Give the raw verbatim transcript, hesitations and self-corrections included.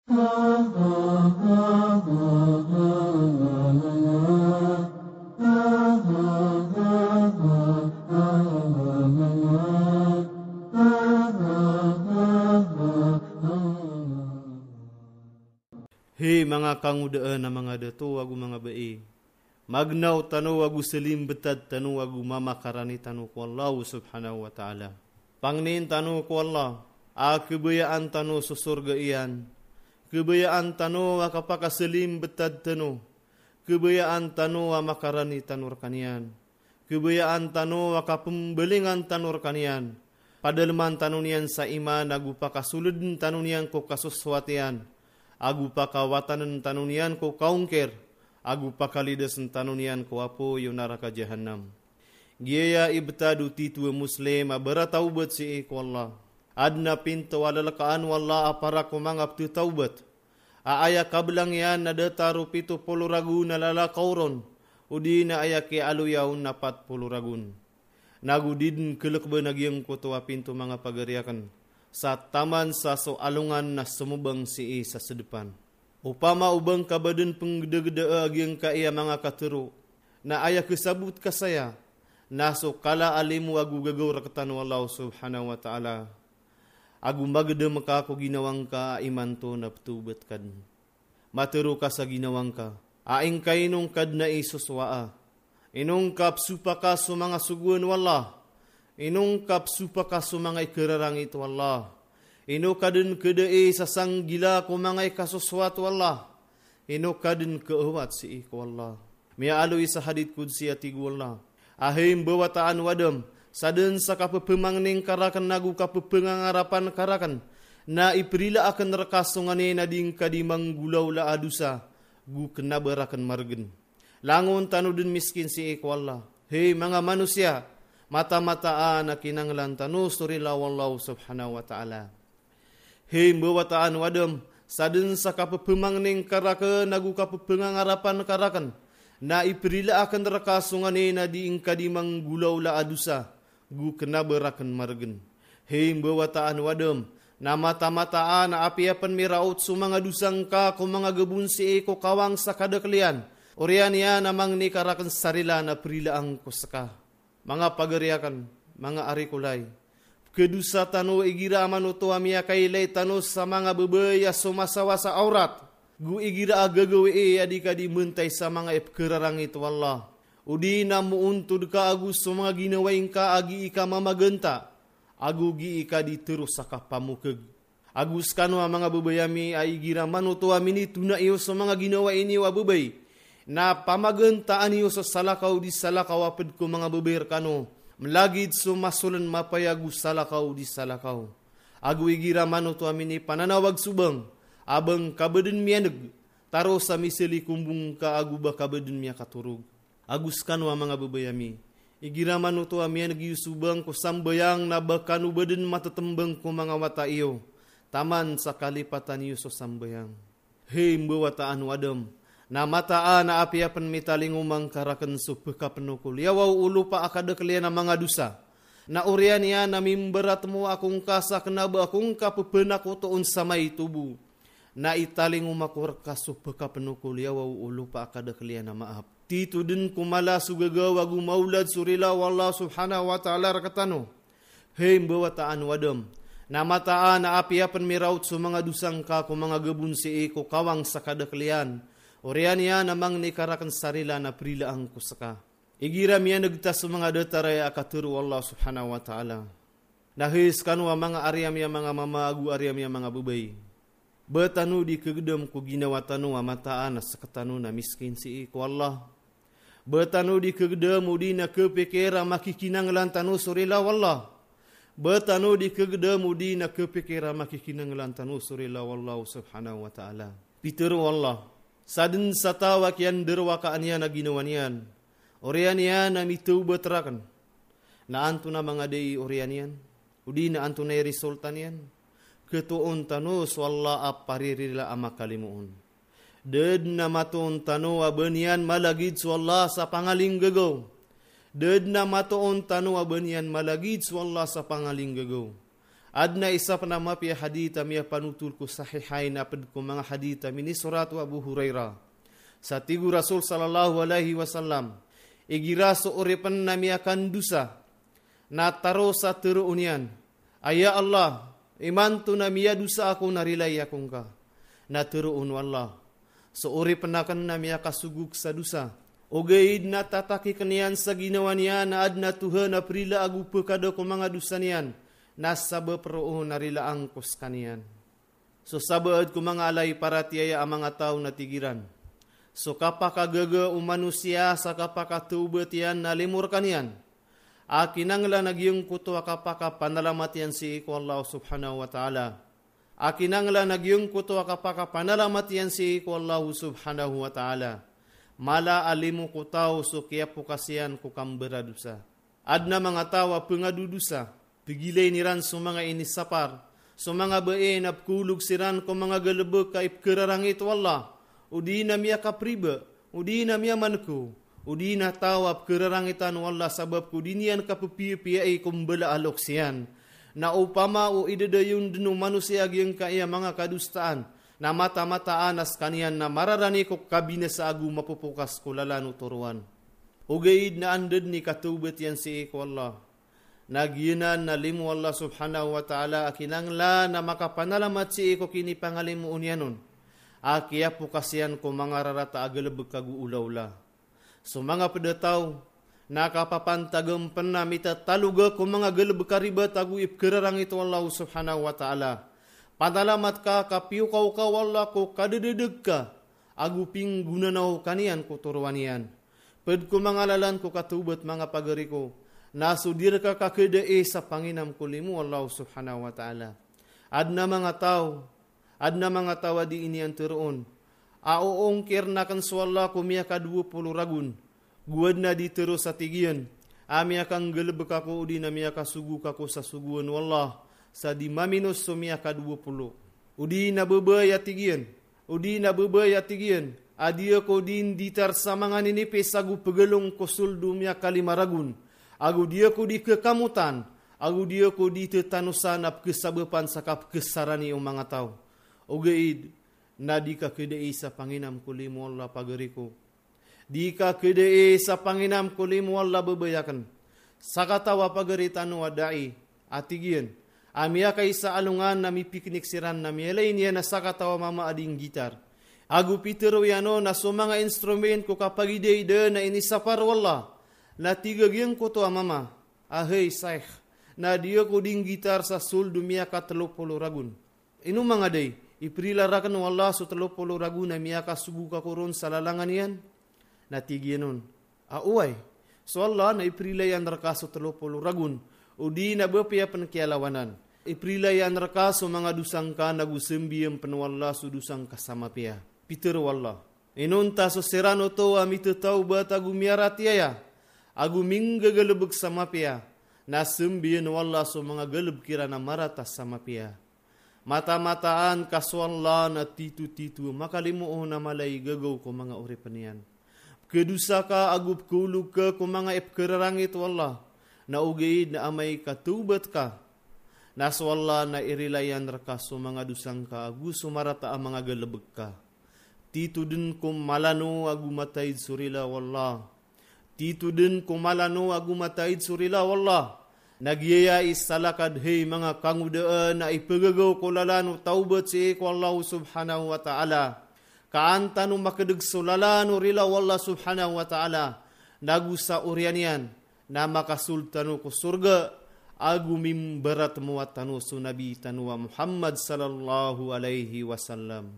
Hay manga kangodaan a manga dato ago manga bai. Magnaw tano ago salimbetad tano ago mamakarani tano ko Allah subhanahu wa ta'ala. Pangnin tano ko Allah a kabayaan tano so sorga iyan. Kabayaan tano a kapakasalimbetad tano. Kabayaan tano a makarani tano rekaniyan. Kabayaan tano a kapembalingan tano rekaniyan. Padaleman tano niyan sa iman ago pakasoleden tano niyan ko kasosoat iyan. Ago pakawatanen tano niyan ko kaongkir. Ago pakalidasen tano niyan ko apoy o naraka jahannam. Giyaya i betad o titho a Muslim a baratawbat sii ko Allah. Aden a pinto a lelekaan o Allah a para ko manga petetawbat. A aya kabelang iyan na datar o pito polo ragon a lalakaw ron, odi na aya kiyaaloya on na pat polo ragon. Na go di den kelekeben a giyangkoto a pinto manga pagari aken, sa taman sa so alongan na somobang sii sa sedepan. Opama o ba ngka ba den penggedageda a giyangkai a manga katero, na aya kesabot ka saya, na so kala a limo ago gagaw rektano o Allah subhanahu wa ta'ala. Ago magedem ka ko ginawa ngka a imanto na petawbat ka den. Matero ka sa ginawa ngka a ingka ino ngka den a isosowaa. Ino ngka pesopaka so manga sogoan o Allah. Ino ngka pesopaka so manga ikerarangit o Allah. Ino ka den kedai sa sanggila ko manga ikasosoat o Allah. Ino ka den keawat sii ko Allah. Miyaaloy sa hadith qudsi a tig o Allah a hay mbawataan o Adam, sa den sa kapepemangning ka raken ago kapepengangarapan ka raken, na iperila aken reka so nganin a di ngka di manggolaola a dosa, go kena ba raken maregen. Langon tano den miskin sii ko Allah. Hay manga manosiya, matamataan a kinanglan tano so rila o Allah subhanahu wa ta'ala. Hay mbawataan o Adam, sa den sa kapepemangning ka raken ago kapepengangarapan ka raken, na iperila aken reka so nganin a di ngka di manggolaola a dosa, go kena ba raken maregen. Hay mbawataan o Adam, na matamataan a apiya pen miraot so manga dosa ngka ko manga gabon sii ko kawang sa kadakel iyan, oriyan iyan a mangni ka raken sa rila na perilaan ko seka. Manga pagari aken, manga ari ko lay. Pekedosa tano igira a manoto a miyakailay tano sa manga babay a somasawa sa awrat. Go igira a gagawii a di ka di mentay sa manga ipekerarangit o Allah. Odi na moontod ka ago so manga ginawai ngka a gii ka mamaganta. Ago gii ka di tero sa kapamokeg. Ago sekano a manga babay ami a igira manoto a minitona iyo so manga ginawai niyo a babay, na pamagantaan iyo so salakaw di salakaw a ped ko manga babay rekano, melagid so masolen mapayag o salakaw di salakaw. Ago igira manoto a minipananawag so bang, a ba ngka ba den miyaneg, taro sa miselikombong ka ago ba ka ba den miyakatorog. Ago sekano a manga babay ami, igira manoto a miyaneg iyo so bang ko sambayang na ba kano ba den matetembang ko manga wata iyo, taman sa kalipatan iyo so sambayang. Hay mbawataan o Adam, na mataan a apiya pen mitalingoma ngka raken so pekapeno ko liyawaw o lopa a kadakel iyan a manga dosa, na oriyan iyan a mimberatemo ako ngka sa kena ba ako ngka pepenakotoon sa maito bo. Na italingoma ko reka so pekapeno ko liyawaw o lopa a kadakel iyan a maap. Tito den ko mala so gagaw ago maolad so rila o Allah subhanahu wa ta'ala rektano. Hay mbawataan o Adam, na mataan a apiya pen miraot so manga dosa ngka ko manga gabon sii ko kawang sa kadakel iyan, oriyan iyan a mangni ka raken sa rila na perilaan ko seka. Igira miyaneg ta so manga datar aya a katero o Allah subhanahu wa ta'ala. Na hay sekano a manga ari ami a manga mama ago ari ami a manga babay. Ba tano di kegedam ko ginawa tano a mataan a sekatano na miskin sii ko Allah. Ba tano di kegedam odi na kepikir a makikinanglan tano so rila o Allah. Ba tano di kegedam odi na kepikir a makikinanglan tano so rila o Allah subhanahu wa ta'ala. Pitero o Allah, sa den sa taw a kiyanderwakaan iyan a ginawa niyan, oriyan iyan a mitawbat raken. Na antonaa manga dai oriyan iyan? Odi na antonaa i resulta niyan? Ketoon tano so Allah a paririla a makalimoon. Da den a matoon tano a ba niyan malagid so Allah sa pangalinggagaw. Da den a matoon tano a ba niyan malagid so Allah sa pangalinggagaw. Adn a isa pn a mapiya a hadith a miyapanotol ko Sahihayn a pd ko manga hadith a minisorat o Abu Hurairah. Sa tig o Rasul sallallahu alaihi wasallam, igira so oripn a miyakandosa na taro sa tharoon iyan a, "Ya Allah, imanto na miyadosa ako na rilai ako ngka." Na tharoon o Allah, "So oripn akn na miyakasogok sa dosa, ogaid na tatakikn iyan sa ginawa niyan a adn a Tohan a prila ago pkhada ko manga dosa niyan, na sabap roo na rilaan ko skaniyan." So sabaad ko manga alay paratiyaya a manga taw na tig iran, so kapakagaga o manosiya sa kapakatawbat iyan na limo rkaniyan a kinanglan a giyangkoto a kapakapanalamat iyan sii ko Allah subhanahu wa ta'ala. A kinanglan a giyangkoto a kapakapanalamat iyan sii ko Allah subhanahu wa ta'ala. Mala a limo ko taw so kiyapokas iyan ko kambaradosa. Adn a manga taw a pngadodosa, pgilayn iran so manga inisapar, so manga bai na pkhaolog siran ko manga galbk a ipkhararangit o Allah, odi na miyakapriba, odi na miyamanko, odi na taw a pkhararangitan o Allah sabap ko di niyan kappiyapiyai ko mbala a loks iyan. Na opama o idadayon dn o manosiya giyangkaya manga kadosaan, na matamataan a skaniyan na mararani ko kabinasa ago mapopokas ko lalan o toroan. Ogaid na anda dn i katawbat iyan sii ko Allah, na giyanan na limo o Allah subhanahu wa ta'ala a kinanglan a makapanalamat sii ko kinipangalimoon iyan on a kiyapokas iyan ko manga rarata a galbk ago olaola. So manga pd a taw na kapapantagn pn a mitataloga ko manga galbk a ribat ago ipkhararangit o Allah subhanahu wa ta'ala. Panalamat ka, kapiyokaw ka o Allah ko kadadadg ka ago pinggonanaw ka niyan ko toroan iyan. Pd ko manga lalan ko katawbat, manga pagari ko, na so di rka kakhadai sa panginam ko limo o Allah subhanahu wa ta'ala. Adn a manga taw, adn a manga taw a di iniyan tharoon a oongkirn akn so Allah ko miyakadowa polo ragon. Go adn a di tharo sa tig iyan a miyakanggalbk ako odi na miyakasogok ako sa sogoan o Allah sa di maminos so miyakadowa polo. Odi na babay a tig iyan, odi na babay a tig iyan a di ako di nditar sa manga ninipis ago pgalong ko sold o miyakalima ragon, ago di ako di khakamotan, ago di ako di thatanosan a pkhasabapan sa kapkhasarani o manga taw. Ogaid na di kakhadai sa panginam ko limo o Allah, pagari ko. Di kakhadai sa panginam ko limo o Allah, babay akn. Sakataw a pagari tano a dai a tig iyan a miyakaisa a alongan na mipiknik siran na miyalay niyan a sakataw a mama a di nggitar ago pitharo iyan on a so manga instrument ko kapagidaidaan a inisapar o Allah. Na tig a giyangkoto a mama a, "Hay Shaykh, na di ako di nggitar sa sold o miyakatlo polo ragon." "Ino manga dai, iprila rakn o Allah so tlo polo ragon a miyakasogok ako ron sa lalangan iyan?" Na tig iyan on a, "Oway, so Allah na iprila iyan rka so tlo polo ragon, odi na ba piya pn kiyalawanan. Iprila iyan rka so manga dosa ngka, na go sambiyan pn o Allah so dosa ngka sa mapiya." Pitharo o Allah, "Inonta so siran oto a mitatawbat ago miyaratiyaya ago minggagalbk sa mapiya, na sambiyan o Allah so manga galbk iran a marata sa mapiya." Matamataan ka so Allah na titotito a makalimoon a mala i gagaw ko manga oripn iyan. Pkhadosa ka ago pkhaolog ka ko manga ipkhararangit o Allah, na ogaid na amay ka tawbat ka, na so Allah na irilai iyan rka so manga dosa ngka ago so marata a manga galbk ka. Tito dn ko mala no ago mataid so rila o Allah. Tito dn ko mala no ago mataid so rila o Allah. Na giyaya i salakad, hay manga kangodaan, a ipagagaw ko lalan o tawbat sii ko Allah subhanahu wa ta'ala. Ka an tano makdg so lalan o rila o Allah subhanahu wa ta'ala, na go sa oriyan iyan na makasold tano ko sorga ago mimbaratmowa tano so Nabi tano a Muhammad sallallahu alaihi wasallam.